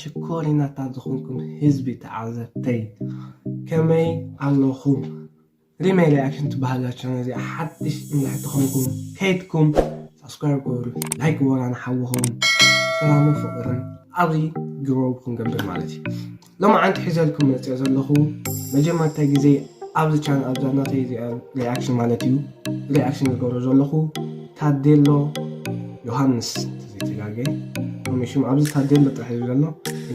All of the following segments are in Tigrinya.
ሽኮሪናታት ዝኾንኩም ህዝቢ ተዓዘብተይ ከመይ ኣለኹም? ሪመይ ሪኣክሽን ትበሃላ ቻነል እዚኣ ሓድሽ እንድሕር ተኾንኩም ከይድኩም ሳብስክራይብ ግበሩ፣ ላይክ ግበሩ፣ ንሓውኹም ሰላምን ፍቕርን ኣብዚ ግሮው ክንገብር ማለት እዩ። ሎማዓንቲ ሒዘልኩም መፅኦ ዘለኹ መጀመርታ ግዜ ኣብዚ ቻነል ኣብዛ ናተይ እዚኣ ሪኣክሽን ማለት እዩ ሪኣክሽን ዝገብሮ ዘለኹ ታዴሎ ዮሃንስ ተዘይተጋገ ሽሙ ኣብዚ ታዴሎ ጥራሕ እዩ ዘሎ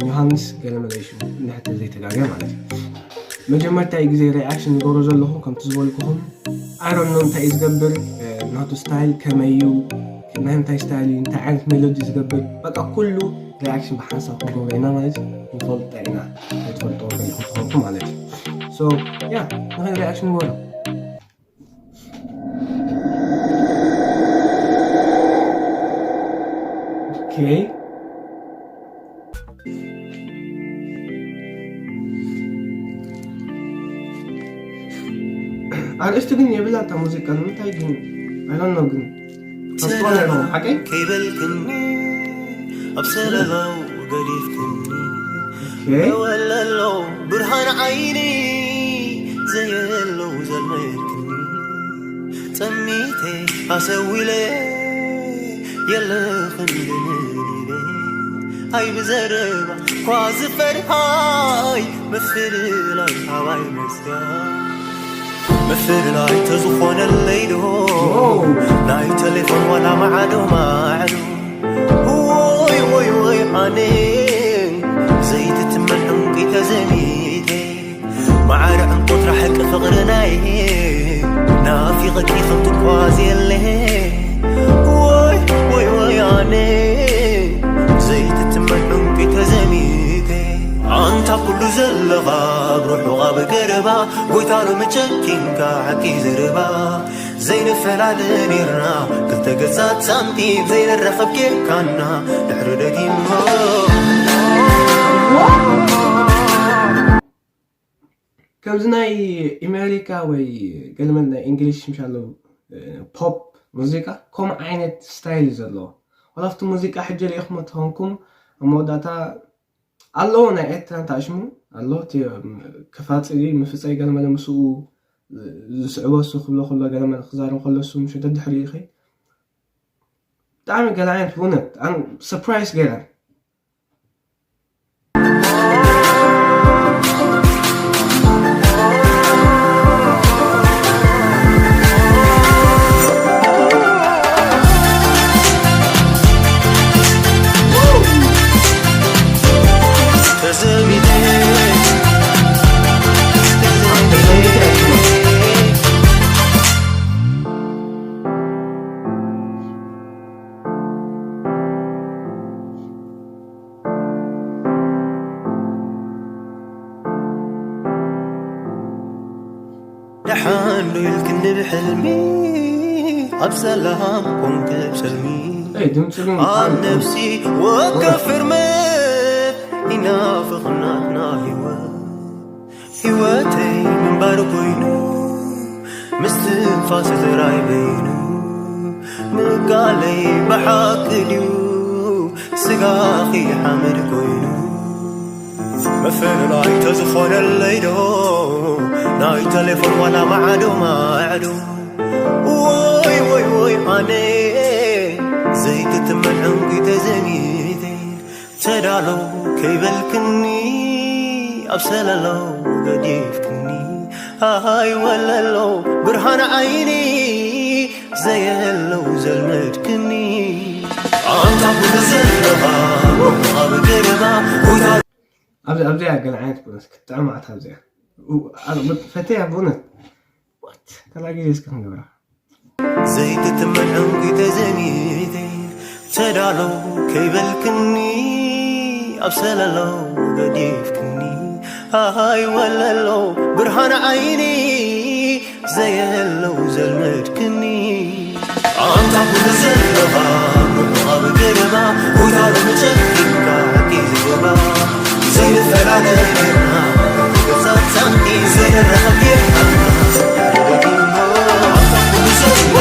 ዮሃንስ ገለመለ ሽሙ እንድሕር ተዘይተጋገ ማለት እዩ። መጀመርታ ግዜ ሪኣክሽን ዝገብሮ ዘለኹ ከምቲ ዝበልኩኹም ኣሮኖ እንታይ እዩ ዝገብር ናቱ ስታይል ከመይ እዩ ናይ ምንታይ ስታይል እዩ እንታይ ዓይነት ሜሎዲ ዝገብር በቃ ኩሉ ሪኣክሽን ብሓንሳብ ክንገብሮ ኢና ማለት እዩ ንፈልጦ ኢና ኣይትፈልጦ ገሊኹም ትኾንኩ ማለት እዩ so yeah ንኸይድ ሪኣክሽን ንገብሮ okay ኣርእስቲ ግን የብላ እታ ሙዚቃ ንምንታይ ግን ኣይዶኖ ግን ሓቀይ ከይበልክኒ ኣብ ሰለላው ገዲፍክኒ ወለሎ ብርሃን ዓይኒ ዘየለው ዘልመልክኒ ጸሚተ ኣሰዊለ የለኽን ልምልለ ኣይ ብዘረባ ኳ ዝፈርሃይ ምፍልላይ ሃዋይ መስያ ምፍልላይ ተዝኾነለይ ዶ ናይ ቴሌፎን ዋላ ማዕዶ ማዕዶ ወይ ወይ ወይ ኣነ ዘይትትመን ዕንቂ ተዘሚተ ማዕረ ዕንቆት ራሕቂ ፍቕርናይ ናፊቐኪ ከም ትጓዝ የለ ወይ ወይ ወይ ኣነ ዘይትትመን ዕንቂ ተዘሚተ ኣንታ ኩሉ ዘለኻ ኣብ ርሑቕ ኣብ ገረባ ጎይታ ሎሚ ጨኪንካ ሓቂ ዘረባ ዘይንፈላለ ኔርና ክልተ ገጻት ሳንቲም ዘይንራኸብ ጌርካና ድሕሪ ደጊሞ ከምዚ ናይ ኣሜሪካ ወይ ገለመል ናይ እንግሊሽ ምሻሎ ፖፕ ሙዚቃ ከምኡ ዓይነት ስታይል እዩ ዘለዎ ዋላ ኣብቲ ሙዚቃ ሕጂ ሪኢኹም ተኾንኩም ኣብ መወዳእታ ኣለዎ ናይ ኤርትራ እንታይ ሽሙ ኣሎ እቲ ክፋፂ ምፍፀይ ገለመለ ምስኡ ዝስዕቦ እሱ ክብሎ ከሎ ገለመለ ክዛረብ ከሎ እሱ ምሽ ደድሕሪ ኢኺ ብጣዕሚ ገለ ዓይነት ብእውነት ኣነ ሰርፕራይዝ ገይረ ደሓን ዶ ኢልክኒ ብሕልሚ ኣብ ሰላም ኮንክ ብሰልሚ ኣብ ነብሲ ወከፍ ህርመት ይናፍቕ ናትና ህይወት ህይወተይ ምንባር ኮይኑ ምስትንፋስ ዝራይ በይኑ ምቃለይ ብሓቂ ድዩ ስጋኺ ሓመድ ኮይኑ ምፍልላይ ተዝኾነለይ ዶ ናይ ቴሌፎን ዋላ ማዕዶ ማዕዶ ወይ ወይ ወይ ኣነ ዘይትትመን ዕንቂ ተዘሚተ ተዳሎ ከይበልክኒ ኣብ ሰለሎ ገዲፍክኒ ኣሃይ ወለሎ ብርሃን ዓይኒ ዘየለው ዘልመድክኒ ኣንታ ኩሉ ዘለኻ ኣብ ገረባ ቦታ ኣብዚ ኣብዚኣ ገለ ዓይነት ቦነስ ክትጥዕማት ኣብዚኣ ፈተያ ብእውነት what ካልኣ ግዜ እስከ ክንገብራ ዘይትትመን ዕንቂ ተዘሚተ ተዳሎ ከይበልክኒ ኣብ ሰለሎ ገዲፍክኒ ኣሃይ ወለሎ ብርሃን ዓይኒ ዘየለው ዘልመድክኒ ኣንታ ኩሉ ዘለኻ ኣብ ገረባ ቦታ ለመጨኪካ ሓቂ ዘገባ ዘይንፈላለ ጌርና ገጻት ሳንቲ ዘይንራኸብ ጌርና ኣንታ ኩሉ ዘሎ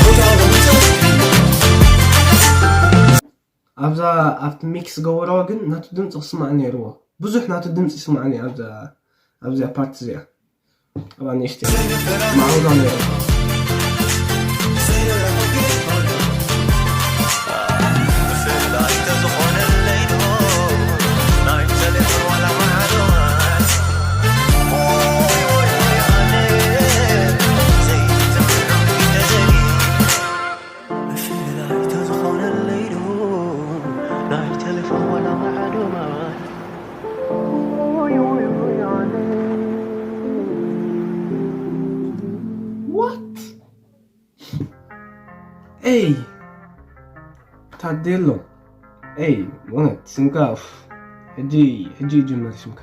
ቦታ ለመጨኪ ኣብዛ ኣብቲ ሚክስ ገበሮ ግን ናቱ ድምፂ ክስማዕ ነይርዎ። ብዙሕ ናቱ ድምፂ ይስማዕ ነይሩ ኣብዛ ኣብዚኣ ፓርት እዚኣ። ኣብኣ ንእሽተይ ማዕውዛ ነይሩ። What? ኤይ ታዴሎ፣ ኤይ፣ ብእውነት ስምካ፣ ኡፍ፣ ሕጂ ሕጂ ይጅመር ስምካ።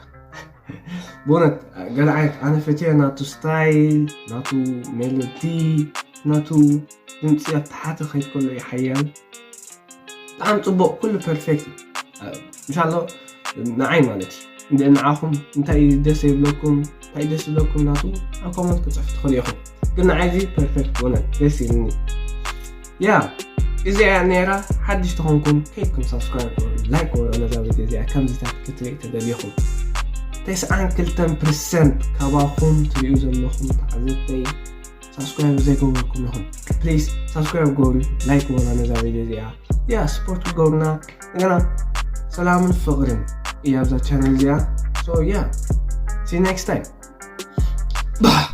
ብእውነት ገለ ዓይነት ኣነ ፈትየ ናቱ ስታይል፣ ናቱ ሜሎዲ፣ ናቱ ድምፂ ኣብ ታሕቲ ከይድ ከሎ እዩ ሓያል። ብጣዕሚ ፅቡቅ፣ ኩሉ ፐርፌክት እዩ። ምሻሎ ንዓይ ማለት እዩ። እንደ ንዓኹም እንታይ እዩ ደስ ይብለኩም፣ እንታይ ደስ ይብለኩም ናቱ ኣብ ኮመንት ክፅሕፍ ትኽእሉ ኢኹም። ግን ንዓይ እዚ ፐርፌክት ብእውነት ደስ ይብልኒ። ያ እዚኣ ነይራ። ሓድሽ ተኾንኩም ከይድኩም ሳብስክራይብ ግበሩ፣ ላይክ ግበሩ። ነዛ ቪድዮ እዚኣ ከምዚታት ክትርኢ ተደሊኹም፣ ተስዓን ክልተን ፐርሰንት ካባኹም ትሪኡ ዘለኹም ተዓዘብተይ ሳብስክራይብ ዘይገበርኩም ኢኹም፣ ፕሊዝ ሳብስክራይብ ግበሩ፣ ላይክ ግበሩ። ነዛ ቪድዮ እዚኣ ያ ስፖርት ክትገብሩና እንደገና ሰላምን ፍቕርን እያ ኣብዛ ቻነል እዚኣ። So yeah, see you next time. Bye.